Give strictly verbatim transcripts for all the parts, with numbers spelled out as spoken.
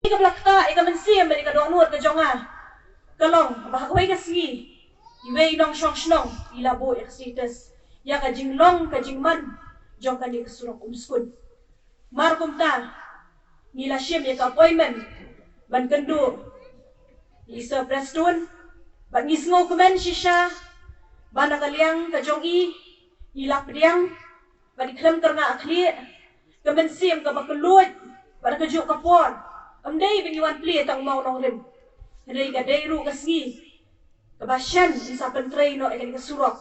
Ka ba la ktah ïa ka mynsiem bad ïa ka dohnud ka jong nga ka long ba ha kawei ka sngi iwei i nongshong shnong i la buh ïa ka status ïa ka jinglong ka jingman jong kane ka surok Umskun. Mar kumta ngi la shim ïa ka appointment ban kynduh ïa i Sir Prestone bad ngi sngewkmen shisha ba na ka liang ka jong i i la pdiang bad i khlem kyrngah khlieh ka mynsiem kaba kylluid bad ka juk ka por. Ym dei ba ngi wan plie tang mawnongrim, hynrei ka dei ruh ka sngi kaba shen in sa pyntrei noh ïa kane ka surok.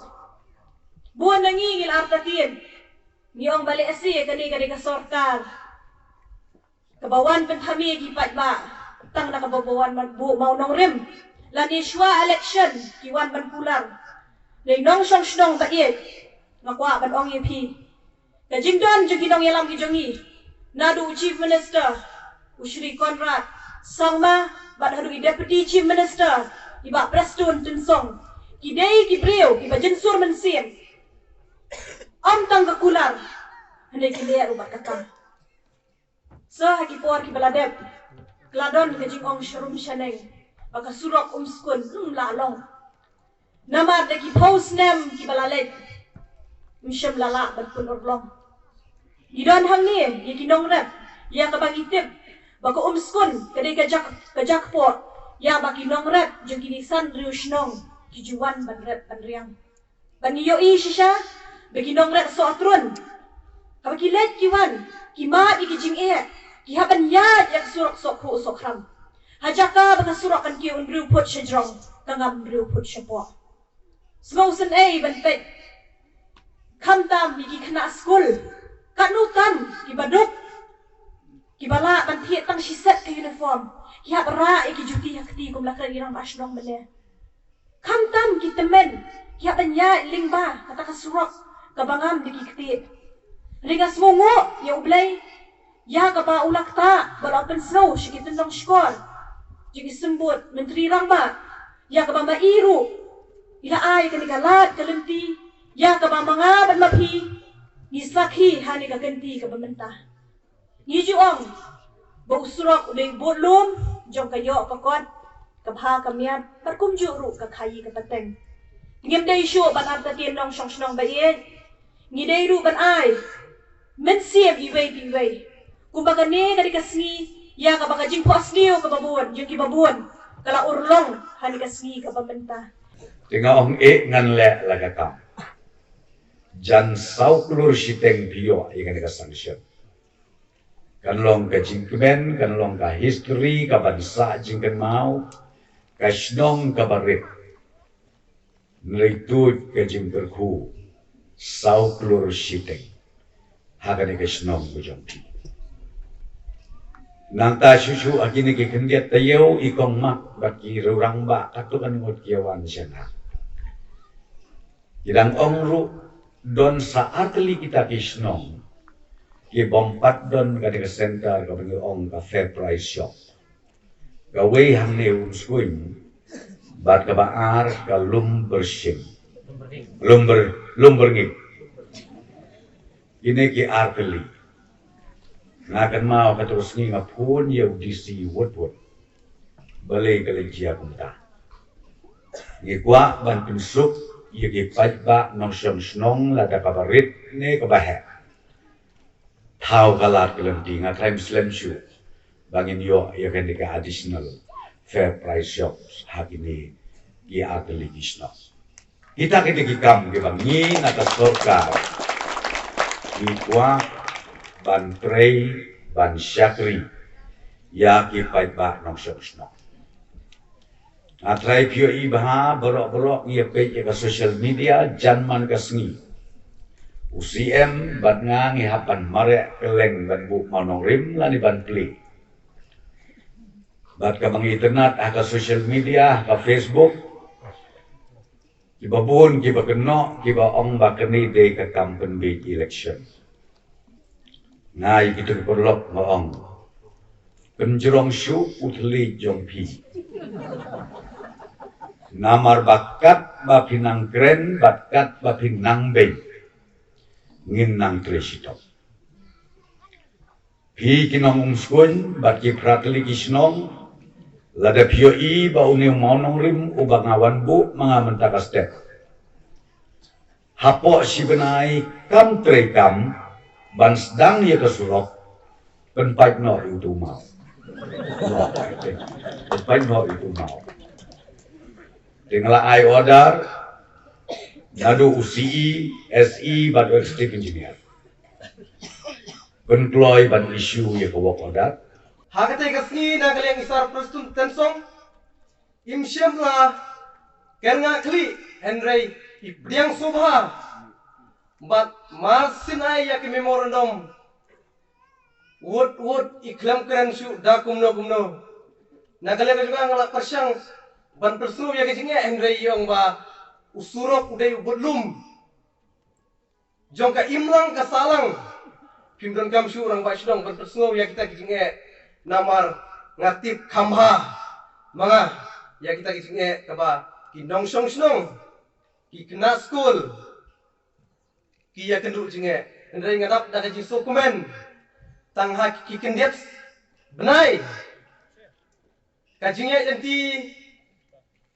Bun na ngi ngi la artatien, ngi ong ba lehse kane ka dei ka sorkar kaba wan pynthame ki paidbah tang na kaba ba wan buh mawnongrim, lane shuwa election ki wan ban kular. Dei nongshong shnong ba ïeit, nga kwah ban ong ïa phi, ka jingdon jong ki nongïalam ki jong ngi, naduh u Chief Minister u Shri Conrad Sangma bad haduh i Deputy Chief Minister i Bah Prestone Tynsong, ki dei ki briew kiba jynsur mynsiem. Ym tang ka kular, hynrei ki leh ruh bad ka kam. Sa ha ki por kiba la dep, ka la don ka jingong sharum shaneng ba ka surok Umskun ym lah long. Namar da ki phew snem kiba la leit, ym shym la lah ban pynurlong. Ngi don hangne ïa ki nongrep ïa kaba ngi tip ba ka Umskun ka dei ka jak, ka jakpoh ïa ba ki nongrep jong kine san riew shnong ki ju wan ban rep ban riang. Ba ngi ïohi shisha ba ki nongrep sohtrun haba ki leit ki wan, ki mad ïa ki jingeh, ki hap ban ïaid ïa ka surok sohkhuh sohkhram. Ha jaka ba ka surok kan kiew hynriew phut shajrong, ka ngam hynriew phut shapoh. Sngewsynei ban peit, khamtam ïa ki khynnah skul, katno tam kiba duk, kiba lah ban thied tang shi set ka uniform, ki hap rah ïa ki juti ha kti kum la kren ki rangbah shnong mynne. Khamtam ki tymmen ki hap ban ïaid lyngba kata ka surok kaba ngam da ki ktieh. Hynrei nga sngewnguh ïa U Blei ïa kaba u la ktah bad la pynsngew sha ki tyndong shkor jong ki symbud myntri rangbah, ïa kaba ma i ruh i la ai kane ka lad ka lynti ïa kaba ma nga bad ma phi ngi sakhi ha kane ka kynti kaba mynta. Ngi ju ong ba u surok u dei u budlum jong ka ïoh ka kot, ka bha ka miat bad kumjuh ruh ka khaïi ka pateng. Ngim dei shuh ban artatien nongshong shnong ba ïeit, ngi dei ruh ban ai mynsiem iwei pa iwei. Kumba kane ka dei ka sngi ïa kaba ka jingphohsniew kaba bun jong kiba bun ka la urlong ha kane ka sngi kaba mynta. Te nga ong eh ngan leh la ka kam. Jan saw klur shiteng phi ïoh ïa kane ka sanction. Kan long ka jingkmen, kan long ka history kaban sah jingkynmaw, ka shnong kaba rit. Nrei tuid ka jingkyrkhu saw klur shiteng ha kane ka shnong ka jong phi. Nangta shuh shuh ha kine ki khyndiat taïew i kong Mak bad ki rangbah katto katne ngut ki ïa wan sha nga. Ki dang ong ruh don sa artylli kita ki shnong ki bym pat don kane ka center kaba ngi ong ka Fair Price Shop. Kawei hangne Umskun bad kaba ar ka Lumbershim. Lumber, Lumberngig. Kine ki artylli. Nga kynmaw katto ka sngi nga phone ïa u D C Woodward. Balei ka la jia kumta. Ngi kwah ban pynsuk ïa ki paidbah nongshong shnong lada kaba rit ne kaba heh. Thaw ka lad ka lynti nga tharai slem shuh ba ngin ïoh ïa kane ka additional Fair Price Shops ha kine ki artylli ki shnong. Kita kine ki kam kiba ngi na ka sorkar ngi kwah ban trei ban shakri ïa ki paidbah nongshong shnong. Nga tharai phi ïohi bha baroh baroh ngi ïa peit ïa ka social media jan man ka sngi. U C M bad nga ngi hap ban mareh kylleng ban buh mawnongrim lane ban plie. Bad kaba ngi itynnad ha ka social media, ha ka Facebook, kiba bun kiba kynnoh kiba ong ba kane dei ka kam pynbiej election. Nga ïa kito ki paralok nga ong, pynjrong shuh u thylliej jong phi. Namar ba katba phi nang kren bad katba phi nang beiñ ngin nang trei shitom. Phi ki nong Umskuin bad ki phra tylli ki shnong, lada phi ïohi ba une u mawnongrim uba nga wan buh ma nga mynta ka step hapoh shi bnai kam trei kam ban sdang ïa ka surok, pynpait noh ïa utu u maw. Pynpait noh ïa utu u maw. Te nga la ai order naduh u C E, S E bad u executive engineer, pynkloi ban issue ïa ka work order. Ha katei ka sngi na ka liang i Sir Prestone Tynsong, im shym la kyrngah khlieh hynrei i pdiang sngewbha bad mar sien ai ïa ka memorandum, wut wut i khlem kren shuh da kumno kumno. Na ka liang ka jong nga, nga la pyrshang ban pynsngew ïa ka jingeh hynrei i ong ba u surok u dei u budlum jong ka imlang ka sahlang. Phim donkam shuh rangbah shnong ban pynsngew ïa kita ki jingeh, namar nga tip kham bha ma nga ïa kita ki jingeh kaba ki nongshong shnong, ki khynnah skul, ki ïakynduh jingeh. Hynrei nga dap da ka jingsngewkmen tang ha ki khyndiat bnai ka jingïaid lynti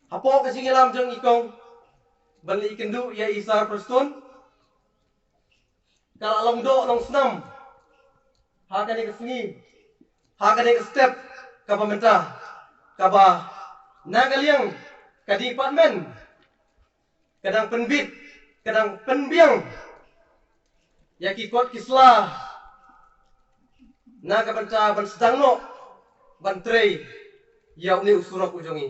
hapoh ka jingïalam jong i kong ban leit kynduh ïa i Sir Prestone. Ka la long doh long snam ha kane ka sngi, ha kane ka step kaba mynta, kaba na ka liang ka department ka dang pynbit, ka dang pynbiang ïa ki kot ki sla na ka bynta ban sdang noh ban trei ïa une u surok u jong i.